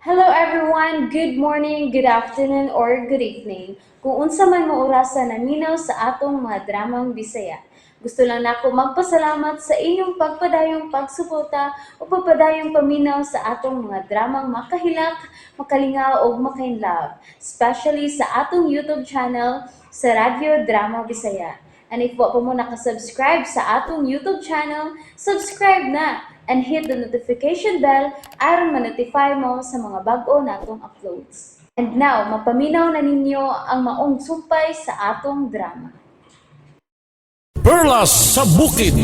Hello everyone! Good morning, good afternoon, or good evening. Kung unsa man mo orasa naminaw sa atong mga dramang Bisaya. Gusto lang nako magpasalamat sa inyong pagpadayong pagsuporta o pagpadayong paminaw sa atong mga dramang makahilak, makalingaw ug makainlove, especially sa atong YouTube channel sa Radyo Drama Bisaya. And if wa pa mo nakasubscribe sa atong YouTube channel, subscribe na and hit the notification bell aron ma-notify mo sa mga bag-o natong uploads. And now, mapaminaw na ninyo ang maong sumpay sa atong drama. Perlas sa Bukid.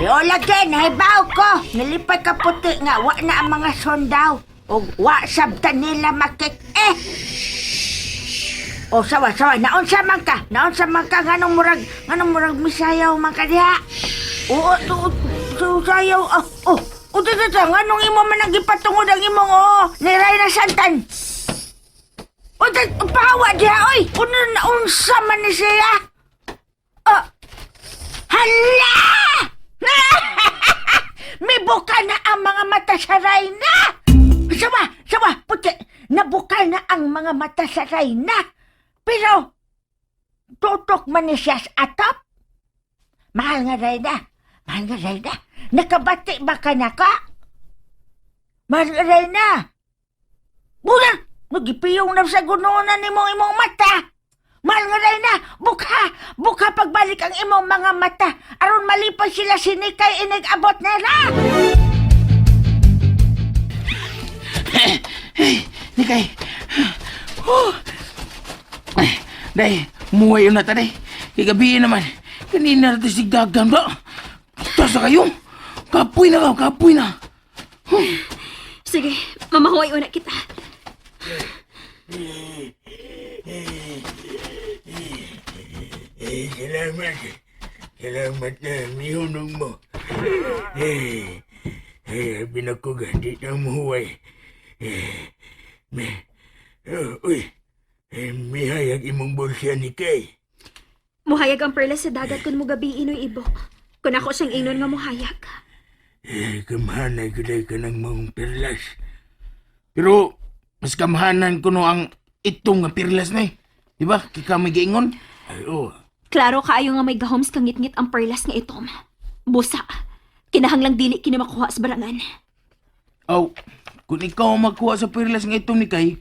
Lola Ken, nahibaw ko. Nalipay ka puti nga, wa na ang mga sondaw. O wa sabta nila makik eh. O sawa sawa, naunsa man ka? Naunsa man ka nganong murag misayaw man ka diha? Oo, to, sayaw. Oh, oh. O, to, to, to, nganong imo man ang gipatungod ang imong oo, ni Rayna Santan. O, to, pahawa diha, oy. Uno na unsa man ni siya? Oh, hala! Mibuka na ang mga mata sa Rayna! Sawa, sawa, puti. Nabuka na ang mga mata sa Rayna. Pero, tutok man ni siya sa atop. Mahal nga Rayna, mahal nga Rayna. Nakabati ba ka na ka? Mahal nga Rayna. Bulan, nagipiyong na sa gunonan ni mong imong mata. Mahal nga Rayna, buka, buka pagbalik ang imong mga mata. Aron malipay sila sinikay inig abot nila. Nikay. Oh. Ay, day, muhay na ta, day. Kay gabi naman. Kanina na ito sigdagan ba? Tasa kayo. Kapoy na ka, kapoy na. Sige, mamahuay una kita. Eh, salamat. Salamat na mihunong mo. Eh, eh, binakog, di na muhuway. Eh, me, oh, uy, eh, mihayag imong bulsa ni Kay. Muhayag ang perlas sa dagat kung mugabi inoy ibo. Kung ako siyang ingnon nga muhayag. Eh, kamhanay ko dahil ka ng mong perlas. Pero, mas kamhanan ko no ang itong nga pirlas na eh. Di ba? Kika may giingon. Ay, oh, Klaro kaayo nga may gahoms kang ngitngit ang perlas nga itom. Busa, kinahanglang dili kini makuha sa barangan. Aw, kung ikaw ang magkuha sa pirlas nga itong ni Kay,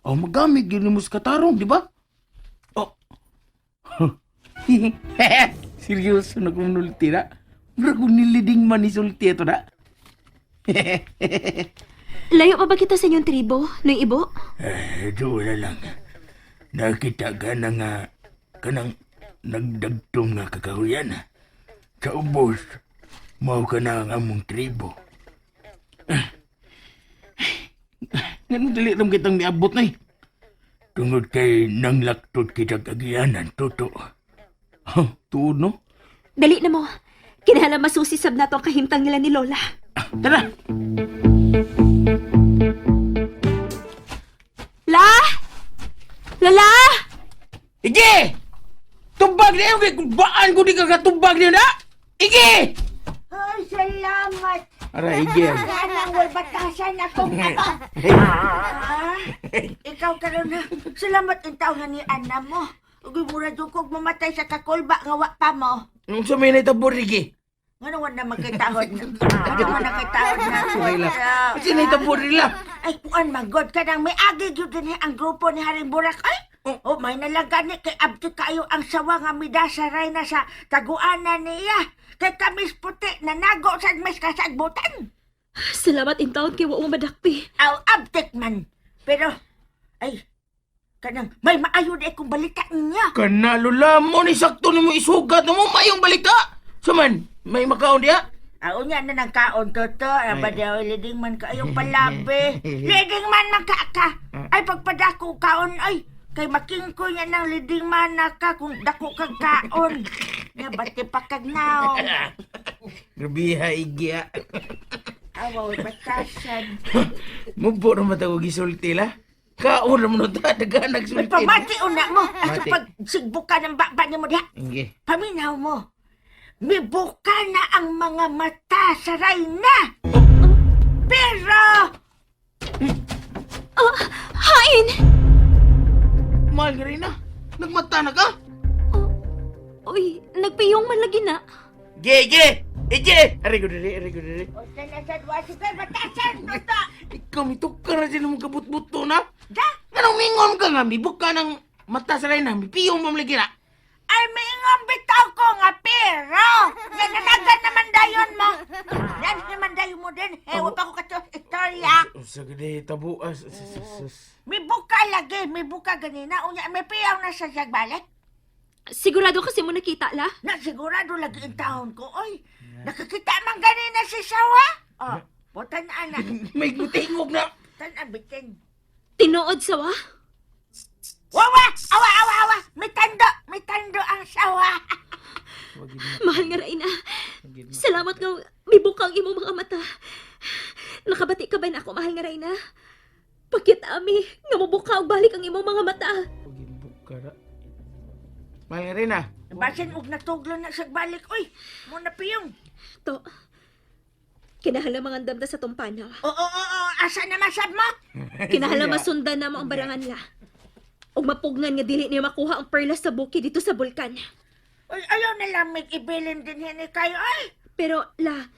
aw, magamit yun mo sa katarong, di ba? Oh. Seryoso na kung nulti na. Mura kung niliding man ni sulti ito na. Layo pa ba kita sa inyong tribo, noy ibo? Eh, wala lang. Nakita ka na nga, kanang nagdagtong nga kakahuyan. Sa ubos, mao ka na ang among tribo. Ganun dili ram kitang miabot na eh. Tungod kay nanglaktod kita kagianan, toto. Huh, tuod no? Dali na mo. Kinahanglan masusi sab nato ang kahimtang nila ni Lola. Ah, tara! La! Lala! Ige! Tubag na yun! Kay Baan ko di ka katubag niyo na! Ige! Ay, salamat. Aray, Ige. Anang way batasan akong ama. Ah, ikaw karon na. Salamat ang taon nga ni Ana mo. Ug mura jud kog mamatay sa kakulba nga wa pa mo. Nung sa may naitabor, Ige. Ngano wa na magkitaon? Ngano wa na kitahod na? Okay lang. Kasi naitabor nila. Ay, kuan man god kanang may agi gyud dinhi ang grupo ni Haring Burak. Ay, oh, may nalang gani kay abdi kayo ang sawa nga midasaray na sa taguanan niya. Kay kamis puti nanago sa mis kasagbutan. Salamat in taon kay wa mo madakpi. Aw, abtik man. Pero, ay, kanang may maayo na akong balita niya. Kanalo mo ni sakto ni mo isugat na mo mayong balita. Saman, may makaon diya. Aw, niya na ng kaon, toto. Aba daw, leading man kaayong palabi. Leading man man ka ka. Ay, pagpadako kaon, ay. Kay makingko niya ng leading man na ka kung dako kag kaon. Ya, bati pa kag naong. Grabe ha, Ige ha. Awaw, batasan. Mubo naman tayo gisulti la. Kaon naman no ta, daga May nagsulti. pamati una mo. Asa Mati. pag sigbuka ng baba niya mo diha. Ige. Paminaw mo. Mibuka na ang mga mata sa Rayna. Pero, Mahal nga rin na. Nagmata na ka? Oh, uy, nagpiyong man lagi na. Ge, ge! Ije! Aray ko diri, aray ko diri. Unsa na sad wa si kay batasan toto. Ikaw, mitukar na sila mong kabutbuto na. Da? Anong mingon ka nga, mibuka ng mata sa rin na, mipiyong mo lagi na. Ay miingon bitaw ko nga pero nananagan naman dayon mo. Yan naman dayon mo din. Eh, wa pa ko kato istorya. Unsa gani tabuas. May buka lagi, may buka ganina. Unya, may piyaw na sa balik. Sigurado kasi mo nakita la? Na sigurado lagi ang taon ko, oy. Nakakita man ganina si Sawa. Oh, butan na anak. May mutingog na. Tan abitin. Tinuod sawa? Wawa! Awa, awa, awa! May tando ang sawa. Mahal nga Reyna. Salamat nga mibuka ang imong mga mata. Nakabati ka ba na ako, mahal nga Reyna? Pakit ami, nga mubuka og balik ang imong mga mata. Mahal nga rin ah. Basin og natuglo na sa balik, oy. Mo na piyong. To, kinahanglan mga damda sa tumpanaw. Oo, oo, oo, asa na masab mo? Kinahanglan masundan na mo ang barangan la. Og mapugnan nga dili niya makuha ang perlas sa bukid dito sa bulkan. Oy, ayaw na lang may ibilin din hini kayo, oy. Pero la,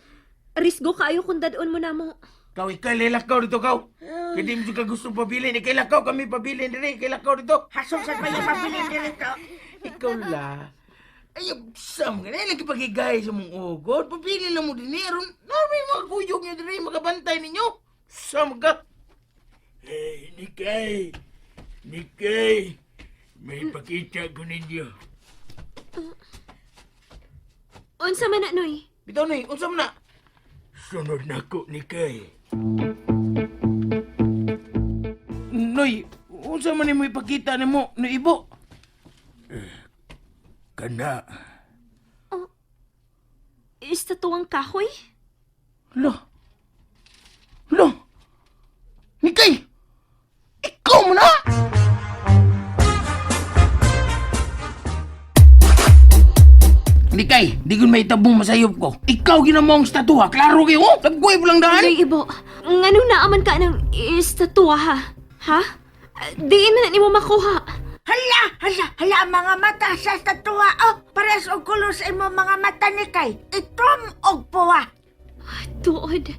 risgo kaayo kung dadon mo na mo. Ikaw, ikaw, lilakaw dito, kaw. Kaya di mo ka gusto pabilin. Ikay lakaw kami pabilin diri. Ikay lakaw dito. Hasong sa pa yung pabilin din ito. Ikaw la. Ay, sam ka na. Lagi pagigay sa mong ugod. Pabilin lang mo din eh. Aron, namin mga kuyog niyo diri. Makabantay ninyo. Sam ka. Eh, Nikay! Nikay! May pakita ko ninyo. Unsa man na, Noy? Bitaw na eh. Unsa man na? Sunod na ko, Nikay. Noy, unsa man mo ipakita nimo, Noy Ibo? Kana, Istatuang kahoy? Lo. Lo. Nikay! Ikaw mo na! Nikay, di ko may tabong masayop ko. Ikaw ginamong statua. Klaro kayo, oh. Nagkuhay lang daan. Noy Ibo, nganong naaman ka ng istatua ha? Ha? Diin man na nimo makuha. Hala, hala, hala ang mga mata sa statua. Oh, pares og kulor sa imong mga mata ni kay. Itom og puwa. Tuod.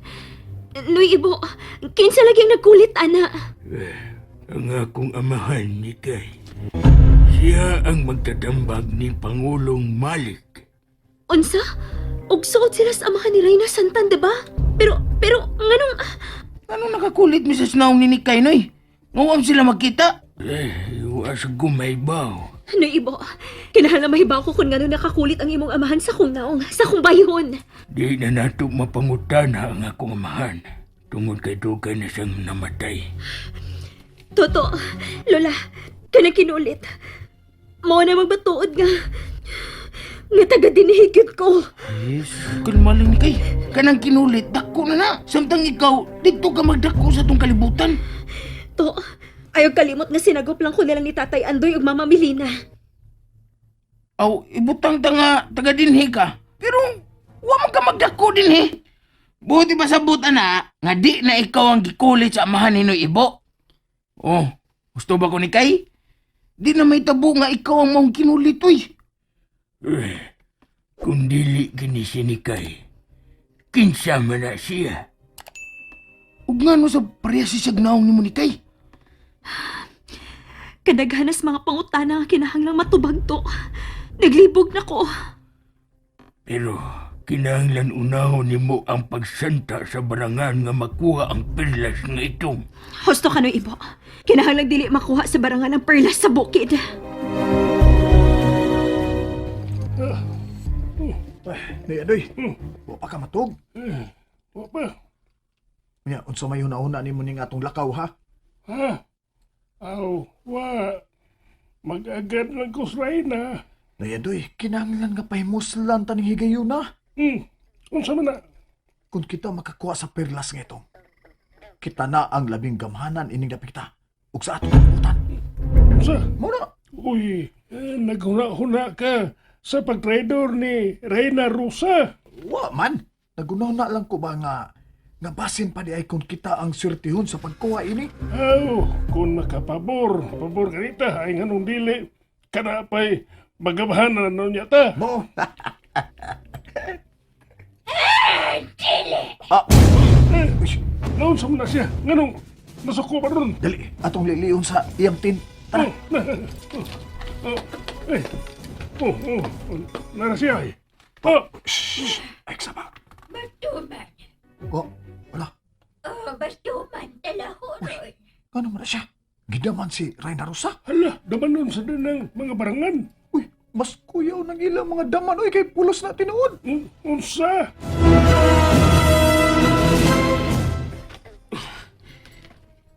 Noy Ibo, kinsa lagi ang nagkulit ana? ang akong amahan, Nikay. Siya ang magtatambag ni Pangulong Malik. Unsa? Og suot sila sa amahan ni Reyna Santan, diba? Pero, pero, nganong... Anong nakakulit mi sa sinaong ni Nikay, Noy? Ngawam sila magkita. Eh, iwas gumaybaw. Noy Ibo, kinahanglan mahibaw ko kung nganong nakakulit ang imong amahan sa kong naong, sa kong bayhon. Di na nato mapangutana ang akong amahan. Tungod kay dugay na siyang namatay. Toto, Lola, kanang kinulit. Mao na magbatuod nga. Nga taga dinihigit ko. Yes, kalmalang Nikay. Kanang kinulit, dako na na. Samtang ikaw, dito ka magdako sa tong kalibutan. To, ayaw kalimot nga sinagop lang ko nilang ni Tatay Andoy ug Mama Melina. Aw, ibutang ta nga taga dinhi ka. Pero wa man ka magdako dinhi. Buti ba sabot ana nga di na ikaw ang gikulit sa amahan ni Noy Ibo? Oh, gusto ba ko ni Kay? Di na may tabo nga ikaw ang maong kinulit uy. Eh, kung dili gini si Nikay, kinsa man na siya. Ug ngano sa parehas si Sagnaong nimo ni Kay? Kadaghanas mga pangutana nga kinahanglang matubag to. Naglibog na ko. Pero kinahanglan unahon nimo ang pagsanta sa barangan nga makuha ang perlas nga itong. Husto ka Noy Ibo. Kinahanglang dili makuha sa barangan ang perlas sa bukid. Nay, adoy. Wa pa ka matug. Wa pa. Unya, unsa may hunahuna nimo ning atong lakaw ha? Ha? Aw, wa. Mag-agad lang ko sa na. Nay, adoy, kinahanglan nga pahimuslan ta ning higayuna. Unsa man na? Kung kita makakuha sa perlas nga itong, kita na ang labing gamhanan ining dapita ug sa atong kalibutan. Unsa? Mao na. Uy, eh, naghuna-huna ka sa pagtraidor ni Reyna Rosa. Wa man. Nagunahuna lang ko ba nga Nga basin pa di ay kung kita ang swertihon sa pagkuha ini. Aw, kung makapabor, pabor kanita, ay nganong dili. Kana pa'y magabahan na niya ta. Mo. Ah, Eh, uy, naunsa man na siya. Nganong nasuko pa ron. dali, atong liliyon sa iyang tin. Tara. Oh, na, oh, oh, eh, oh, oh, oh, nara siya eh. Oh, Shh, ay saba. Bastuman. Oh, wala. Oh, bastuman. Talahoron. Ano man na siya? Gidaman si Reyna Rosa. hala, daman nun sa din ng mga barangan. Uy, mas kuyaw ng ilang mga daman. Uy, kay pulos na tinuod. Unsa?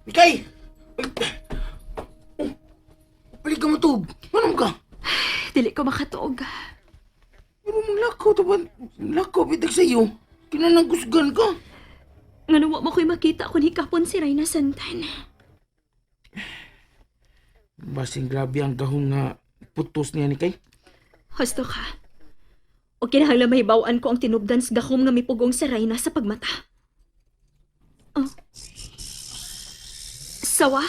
Mikay! Oh, balik ka matug. Ano ka? Dili ko makatuog. Pero mong lakaw to ba? Lakaw, bitag sa iyo. Kinanangkusgan ka. Ngano wa mo ko'y makita kung hikapon si Reyna Santan. Basing grabe ang gahong nga putos niya ni Kay. Husto ka. O kinahanglan mahibaw-an ko ang tinubdan sa gahom nga mipugong si Reyna sa pagmata. Oh. Sawa?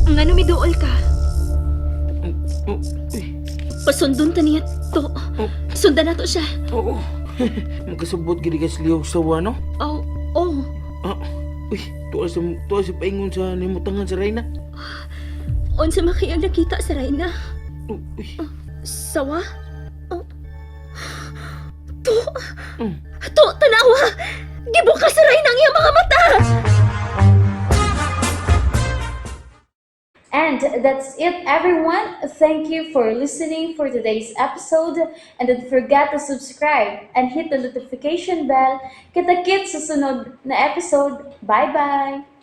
Ngano miduol ka? Oh, uy, Pasundon ta niya to. Sundan na to siya. oo. Magkasabot gid ka sa lihok sawa, no? Oh, oh. Ah, uy, tuwa sa paingon sa nimutangan sa Reyna. Unsa makiyang nakita sa Reyna? Oh, uy. Sawa? Oh. To! Mm. To, tanawa! Gibuka sa Reyna ang iyang mga mata! And that's it, everyone. Thank you for listening for today's episode. And don't forget to subscribe and hit the notification bell. Kita-kits sa sunod na episode. Bye-bye!